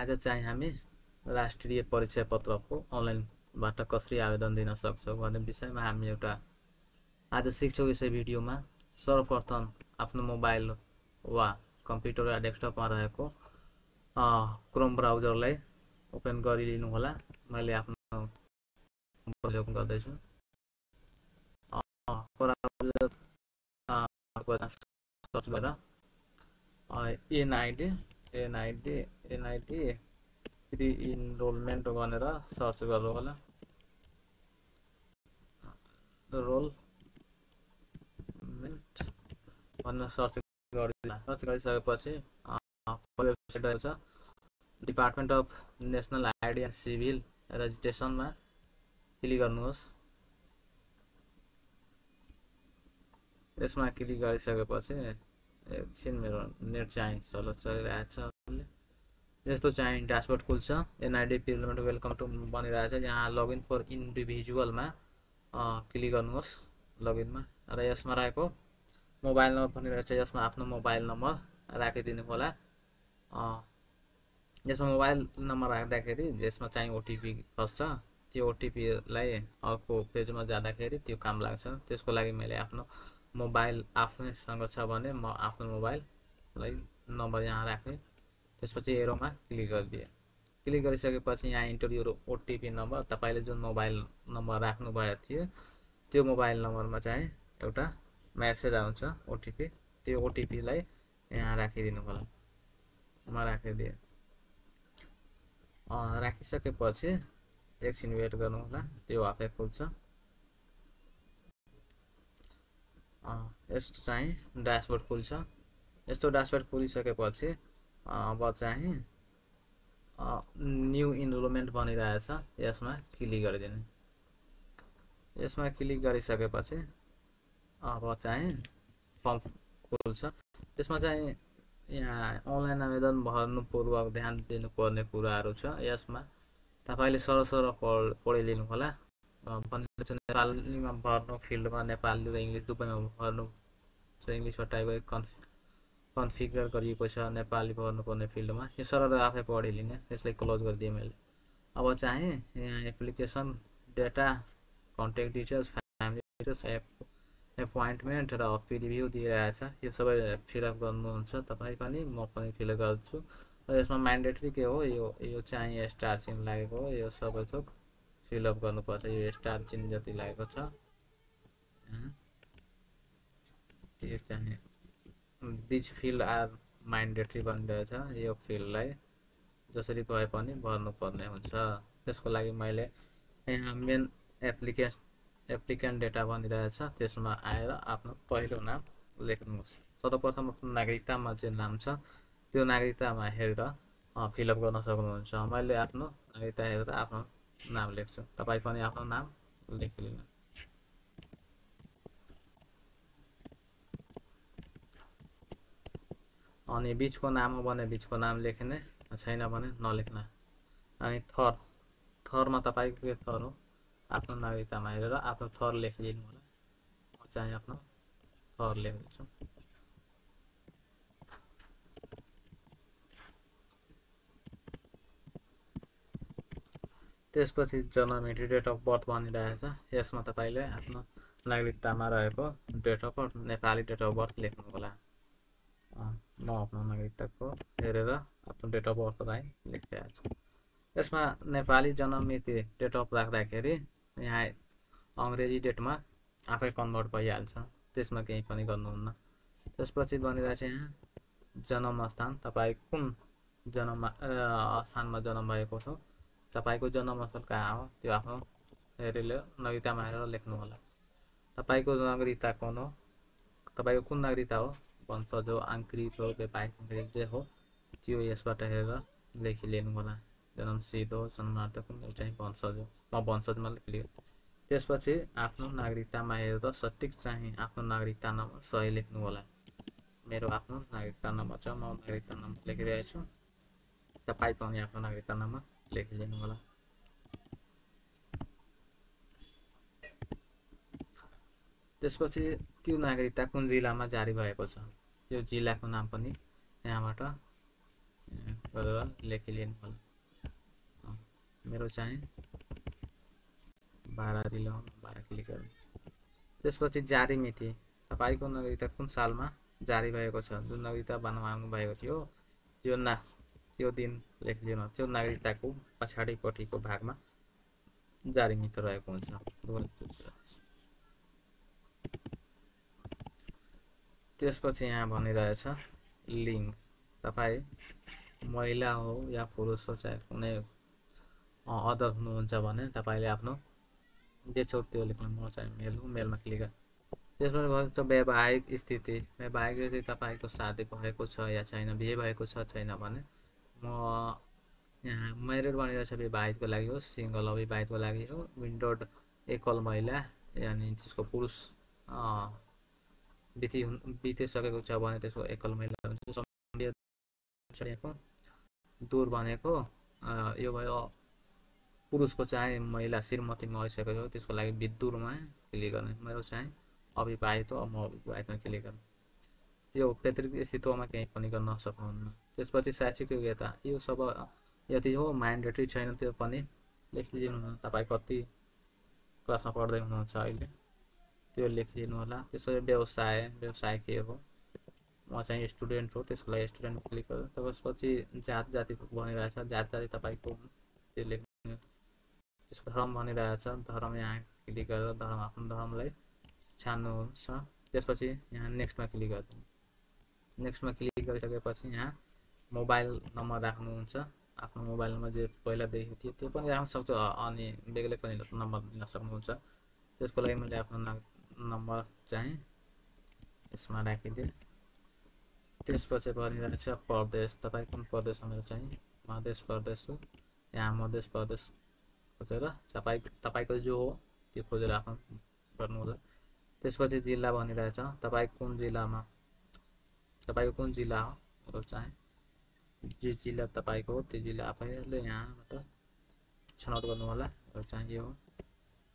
आज चाहिँ हामी राष्ट्रिय परिचय पत्रको अनलाइनबाट कसरी आवेदन दिन सक्छौँ भन्ने विषयमा हामी एउटा आज सिक्छौँ। यसै भिडियोमा सर्वप्रथम आफ्नो मोबाइल वा कम्प्युटर वा डेस्कटपमा रहेको क्रोम ब्राउजरलाई ओपन गरिलिनु होला। मैले आफ्नो प्रयोग गर्दैछु। ब्राउजर सर्च गरेर एनआइडी प्री इनरोलमेन्ट भनेर सर्च गर्नु होला। रोलमेन्ट भनेर सर्च गरिसकेपछि वेबसाइट रहेछ department of national ID and civil रेजिस्ट्रेसनमा क्लिक गर्नुहोस्। यसमा क्लिक गरिसकेपछि एकछिन मेरो नेट चाहिँ चलिरहेछ। यस्तो चाहिँ ड्यासबोर्ड खुल्छ। एनआइडी पिरियड वेलकम टु भनिरहेछ। यहाँ लगइन फर इन्डिभिजुअलमा क्लिक गर्नुहोस्। लगइनमा र यसमा रहेको मोबाइल नम्बर भनिरहेछ। यसमा आफ्नो मोबाइल नम्बर राखिदिनु होला। यसमा मोबाइल नम्बर राख्दाखेरि यसमा चाहिँ ओटिपी खस्छ। त्यो ओटिपीलाई अर्को पेजमा जाँदाखेरि त्यो काम लाग्छ। त्यसको लागि मैले आफ्नो मोबाइल आफ्नैसँग छ भने म आफ्नो मोबाइललाई नम्बर यहाँ राखेँ। त्यसपछि एरोमा क्लिक गरिदिएँ। क्लिक गरिसकेपछि यहाँ इन्टर योर ओटिपी नम्बर, तपाईँले जुन मोबाइल नम्बर राख्नु भएको थियो त्यो मोबाइल नम्बरमा चाहिँ एउटा मेसेज आउँछ ओटिपी। त्यो ओटिपीलाई यहाँ राखिदिनु होला। म राखिदिएँ। राखिसकेपछि एकछिन वेट गर्नु होला, त्यो आफै खुल्छ। यस्तो चाहिँ ड्यासबोर्ड खुल्छ। यस्तो ड्यासबोर्ड खुलिसकेपछि अब चाहिँ न्यू इनरोलमेन्ट भनिरहेछ। यसमा क्लिक गरिदिनु। यसमा क्लिक गरिसकेपछि अब चाहिँ फर्म खुल्छ। त्यसमा चाहिँ यहाँ अनलाइन आवेदन भर्नुपूर्वक ध्यान दिनुपर्ने कुराहरू छ। यसमा तपाईँले सरसर पढिलिनु होला। नेपालीमा भर्नु फिल्डमा नेपाली र इङ्ग्लिस दुवैमा भर्नु छ। इङ्ग्लिसमा टाइप कन्फिगर गरिएको छ नेपाली भर्नुपर्ने फिल्डमा। यो सरल आफै पढिलिने। यसलाई क्लोज गरिदिएँ मैले। अब चाहिँ यहाँ application data, contact details, family details, appointment र प्रिभ्यू दिइरहेछ। यो सबै फिलअप गर्नुहुन्छ। तपाईँ पनि म पनि फिलअप गर्छु। र यसमा म्यान्डेटरी के हो, यो चाहिँ स्टार चिन्ह लागेको हो। यो सबै थोक फिलअप गर्नुपर्छ। यो स्टार चिन्ह जति लागेको छ यो चाहिँ दिस फिल्ड आर म्यान्डेटरी भनिरहेछ। यो फिल्डलाई जसरी भए पनि भर्नुपर्ने हुन्छ। त्यसको लागि मैले यहाँ मेन एप्लिकेन्ट डेटा भनिरहेछ। त्यसमा आएर आफ्नो पहिलो नाम लेख्नुहोस्। सर्वप्रथम आफ्नो नागरिकतामा चाहिँ नाम छ त्यो नागरिकतामा हेरेर फिलअप गर्न सक्नुहुन्छ। मैले आफ्नो नागरिकता हेरेर आफ्नो नाम लेख्छु। तपाईँ पनि आफ्नो नाम लेखिदिनु। अनि बिचको नाम हो भने बिचको नाम लेख्ने, छैन भने नलेख्ने। अनि थरमा तपाईँको के थर हो आफ्नो नागरिकतामा हेरेर आफ्नो थर लेखिदिनु होला। म चाहिँ आफ्नो थर लेख्दैछु। त्यसपछि जन्म मिति, डेट अफ बर्थ भनिरहेछ। यसमा तपाईँले आफ्नो नागरिकतामा रहेको date of birth, Nepali date of birth लेख्नु होला। म आफ्नो नागरिकताको हेरेर आफ्नो डेट अफ बर्थलाई लेखिरहेको छु। यसमा नेपाली जन्म मिति डेट अफ राख्दाखेरि यहाँ अङ्ग्रेजी डेटमा आफै कन्भर्ट भइहाल्छ। त्यसमा केही पनि गर्नुहुन्न। त्यसपछि भनिरहेछ यहाँ जन्मस्थान, तपाईँ कुन स्थानमा जन्म भएको छ, तपाईँको जन्मस्थल कहाँ हो त्यो आफ्नो नागरिकतामा हेरेर लेख्नु होला। तपाईँको नागरिकता कुन हो, तपाईँको कुन नागरिकता हो, वंशज हो, आङ्कृत हो, वैवाहिक नागरिक जे हो त्यो यसबाट हेरेर लेखिलिनु होला। जन्मसिद्ध हो, जन्मार्थ कुन चाहिँ वंशज हो, म वंशजमा लेखिलिएँ। त्यसपछि आफ्नो नागरिकतामा हेरेर सठिक चाहिँ आफ्नो नागरिकता नम्बर सही लेख्नु होला। मेरो आफ्नो नागरिकता नम्बर छ, म नागरिकता नम्बर लेखिरहेको छु। तपाईँ पनि आफ्नो नागरिकता नम्बर लेखिदिनु होला। त्यसपछि त्यो नागरिकता कुन जिल्लामा जारी भएको छ त्यो जिल्लाको नाम पनि यहाँबाट गरेर लेखिलिनु होला। मेरो चाहिँ 12 दिलाउँ, 12 क्लिक गरौँ। त्यसपछि जारी मिति, तपाईँको नागरिकता कुन सालमा जारी भएको छ, जुन नागरिकता बनाउनु भएको थियो त्यो दिन लेखिदिनु। त्यो नागरिकताको पछाडिपट्टिको भागमा जारी मिति रहेको हुन्छ। त्यसपछि यहाँ भनिरहेछ लिङ्ग, तपाईँ महिला हो या पुरुष हो, चाहे कुनै अदर हुनुहुन्छ भने तपाईँले आफ्नो जे छ त्यो लेख्नु। म चाहिँ मेल हुँ, मेलमा क्लिक गर। त्यसपछि भन्छ वैवाहिक स्थिति, वैवाहिक स्थिति तपाईँको शादी भएको छ या छैन, बिहे भएको छ छैन भने म यहाँ म्यारिड भनिरहेछ विवाहितको लागि हो, सिङ्गल अविवाहितको लागि हो, विन्डोड एकल महिला यानि त्यसको पुरुष बितिसकेको छ भने त्यसको एकल महिला हुन्छ। दूर भनेको यो भयो पुरुषको चाहिँ महिला श्रीमतीमा आइसकेको हो, त्यसको लागि विदुरमा क्लिक गर्ने। मेरो चाहिँ अविवाहित हो, म अविवाहितमा क्लिक गर्ने। त्यो पैतृक अस्तित्वमा केही पनि गर्न सक्नुहुन्न। त्यसपछि शैक्षिक योग्यता, यो सब यति हो, म्यान्डेटरी छैन, त्यो पनि लेखिदिनु। तपाईँ कति क्लासमा पढ्दै हुनुहुन्छ अहिले त्यो लेखिदिनु होला। त्यसपछि व्यवसाय के हो, म चाहिँ स्टुडेन्ट हो, त्यसको लागि स्टुडेन्ट क्लिक गर्नु। त्यसपछि जात जाति भनिरहेछ, जात जाति तपाईँको त्यो लेख्नु। त्यसको धर्म भनिरहेछ, धर्म यहाँ क्लिक गरेर धर्म आफ्नो धर्मलाई छान्नुहुन्छ। त्यसपछि यहाँ नेक्स्टमा क्लिक गर्नु। नेक्स्टमा क्लिक गरिसकेपछि यहाँ मोबाइल नम्बर राख्नुहुन्छ। आफ्नो मोबाइल नम्बर जे पहिला दिएको थियो त्यो पनि राख्न सक्छु, अनि बेग्लै पनि नम्बर दिन सक्नुहुन्छ। त्यसको लागि मैले आफ्नो नम्बर चाहिँ यसमा राखिदिएँ। त्यसपछि भनिरहेछ प्रदेश, तपाईँ कुन प्रदेश हो, मेरो चाहिँ मध्य प्रदेश हो। यहाँ मध्य प्रदेश खोजेर तपाईँको जो हो त्यो खोजेर आफ्नो गर्नु होला। त्यसपछि जिल्ला भनिरहेछ, तपाईँको कुन जिल्ला हो, मेरो चाहिँ जे जिल्ला तपाईँको हो त्यो जिल्ला आफैले यहाँबाट छनौट गर्नु होला। मेरो चाहिँ यो हो।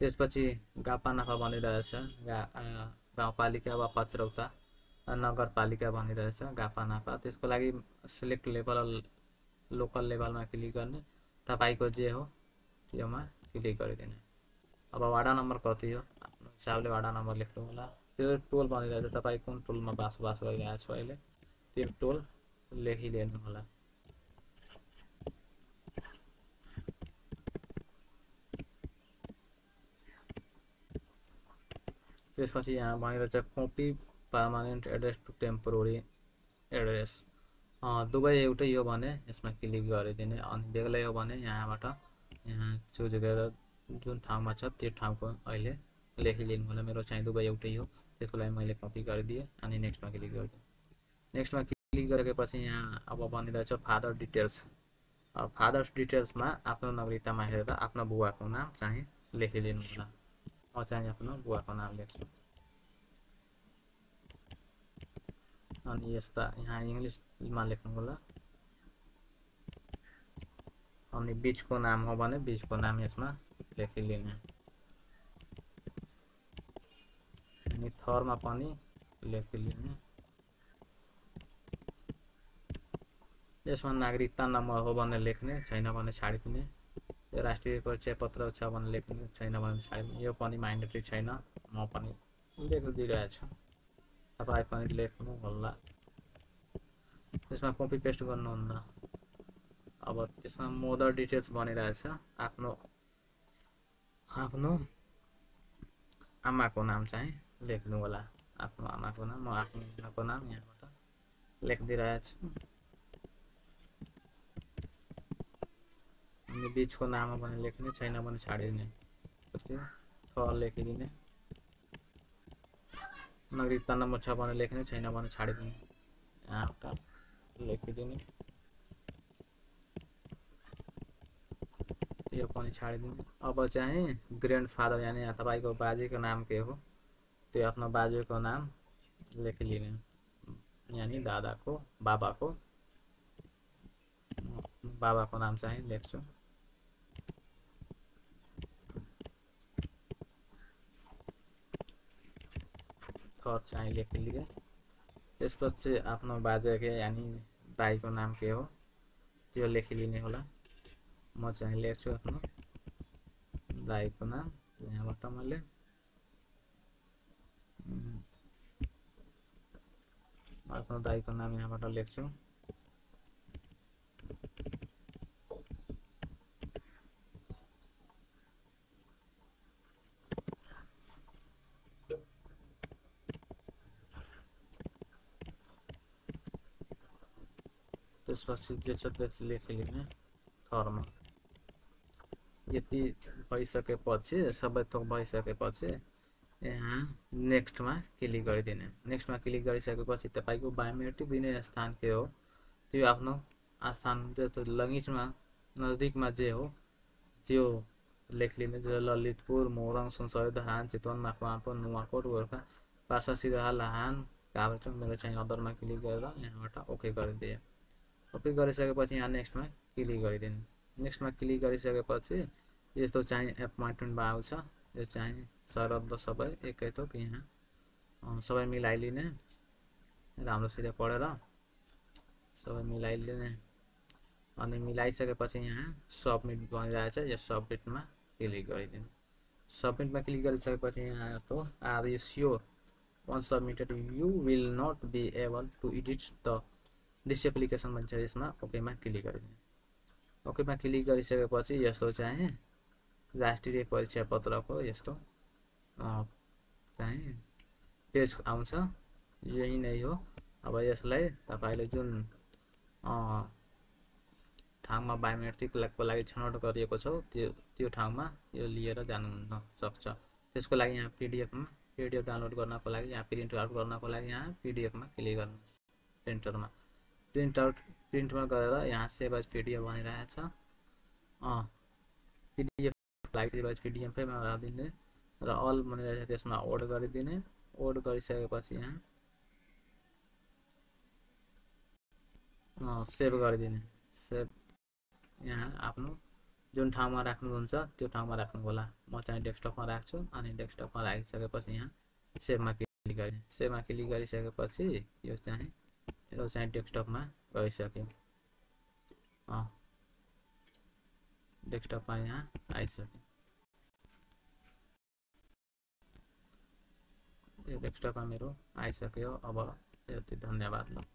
त्यसपछि गापानाफा भनिरहेछ, गाउँपालिका वा पचरौता नगरपालिका भनिरहेछ गापानाफा। त्यसको लागि सिलेक्ट लेभल लोकल लेभलमा क्लिक गर्ने, तपाईँको जे हो त्योमा क्लिक गरिदिने। अब वाडा नम्बर कति हो आफ्नो हिसाबले वाडा नम्बर लेख्नु होला। त्यो टोल भनिरहेछ, तपाईँ कुन टोलमा बसोबास गरिरहेको छ अहिले त्यो टोल लेखिदिनु होला। त्यसपछि यहाँ भनिरहेछ copy permanent address to temporary address, दुवै एउटै हो भने यसमा क्लिक गरिदिने, अनि बेग्लै हो भने यहाँबाट यहाँ चुज गरेर जुन ठाउँमा छ त्यो ठाउँको अहिले लेखिदिनु होला। मेरो चाहिँ दुवै एउटै हो, त्यसको लागि मैले कपी गरिदिएँ अनि नेक्स्टमा क्लिक गरिदिएँ। नेक्स्टमा क्लिक गरेपछि यहाँ अब भनिरहेछ फादर डिटेल्स। फादर्स डिटेल्समा आफ्नो नागरिकतामा हेरेर आफ्नो बुवाको नाम चाहिँ लेखिदिनु होला। म चाहिँ आफ्नो बुवाको नाम लेख्छु। अनि यस्ता यहाँ इङ्ग्लिसमा लेख्नु होला। अनि बिचको नाम हो भने बिचको नाम यसमा लेखिलिने। अनि थरमा पनि लेखिलिने। यसमा नागरिकता नम्बर हो भने लेख्ने, छैन भने छाडिदिने। राष्ट्रिय परिचय पत्र छ भने लेख्ने, छैन भने छाडिदिने। यो पनि म्यान्डेटरी छैन, म पनि लेखिदिइरहेछु, तपाईँ पनि लेख्नु होला। त्यसमा कपी पेस्ट गर्नुहुन्न। अब त्यसमा मदर डिटेल्स भनिरहेछ, आफ्नो आमाको नाम चाहिँ लेख्नु होला। आफ्नो आमाको नाम, म आफ्नो आमाको नाम यहाँबाट लेखिदिइरहेछु। अनि बिचको नाम हो भने लेख्ने, छैन भने छाडिदिने। पछि थ लेखिदिने। नागरिकता नम्बर छ भने लेख्ने, छैन भने छाडिदिने। यहाँबाट लेखिदिने, यो पनि छाडिदिने। अब चाहिँ ग्रान्डफादर यानि तपाईँको बाजेको नाम के हो त्यो आफ्नो बाजेको नाम लेखिलिने, यानि दादाको बाबाको नाम चाहिँ लेख्छु। थर चाहिँ लेखिलिए। त्यसपछि आफ्नो बाजेको यानि दाइको नाम के हो त्यो लेखिलिने होला। म चाहिँ लेख्छु आफ्नो दाइको नाम, यहाँबाट मैले आफ्नो दाइको नाम यहाँबाट लेख्छु। त्यसपछि जे छ त्यति लेखिलिने थरमा। यति भइसकेपछि, सबै थोक भइसकेपछि यहाँ नेक्स्टमा क्लिक गरिदिने। नेक्स्टमा क्लिक गरिसकेपछि तपाईँको बायोमेट्रिक दिने स्थान के हो त्यो आफ्नो स्थान जस्तो लगेजमा नजदिकमा जे हो त्यो लेखलिने। ललितपुर, मोरङ, सुनसरी, धरान, चितवन, मकवानपुर, नुवाकोट, गोर्खा, पर्सा, सिराहा, लाहान, काभ्रेजुङ। मेरो चाहिँ अदरमा क्लिक गरेर यहाँबाट ओके गरिदिए। ओके गरिसकेपछि यहाँ नेक्स्टमा क्लिक गरिदिनु। नेक्स्टमा क्लिक गरिसकेपछि यस्तो चाहिँ एपोइन्टमेन्टमा आउँछ। यो चाहिँ शरद सबै एकै थोक यहाँ सबै मिलाइलिने, राम्रोसित पढेर सबै मिलाइलिने। अनि मिलाइसकेपछि यहाँ सबमिट भनिरहेछ, यो सबमिटमा क्लिक गरिदिनु। सबमिटमा क्लिक गरिसकेपछि यहाँ यस्तो are you sure once submitted you will not be able to edit this application भन्छ। यसमा ओकेमा क्लिक गरिदिनु। ओकेमा क्लिक गरिसकेपछि यस्तो चाहिँ राष्ट्रिय परीक्षा पत्रको यस्तो चाहिँ पेज आउँछ। यही नै हो। अब यसलाई तपाईले जुन ठाउँमा बायोमेट्रिकको लागि छनौट गरिएको छ त्यो ठाउँमा यो लिएर जानु सक्छ। त्यसको लागि यहाँ पीडीएफ डाउनलोड गर्नको लागि, यहाँ प्रिन्ट आउट गर्नको लागि यहाँ पीडीएफमा क्लिक गर्नु। प्रिन्टरमा प्रिन्टमा गएर यहाँ सेभ एज पीडीएफ भनिरहेछ। पीडीएफ लागि सेभ एज पीडीएफमा राखिदिने र अल भनिरहेछ, त्यसमा ओड गरिदिने। ओड गरिसकेपछि यहाँ सेभ गरिदिने। सेभ यहाँ आफ्नो जुन ठाउँमा राख्नुहुन्छ त्यो ठाउँमा राख्नु होला। म चाहिँ डेस्कटपमा राख्छु। अनि डेस्कटपमा राखिसकेपछि यहाँ सेभमा क्लिक गरिदिने। सेभमा क्लिक गरिसकेपछि यो चाहिँ डेस्कटपमा गइसक्यो। डेस्कटपमा यहाँ आइसक्यो। यो डेस्कटपमा मेरो आइसक्यो। अब यति, धन्यवाद।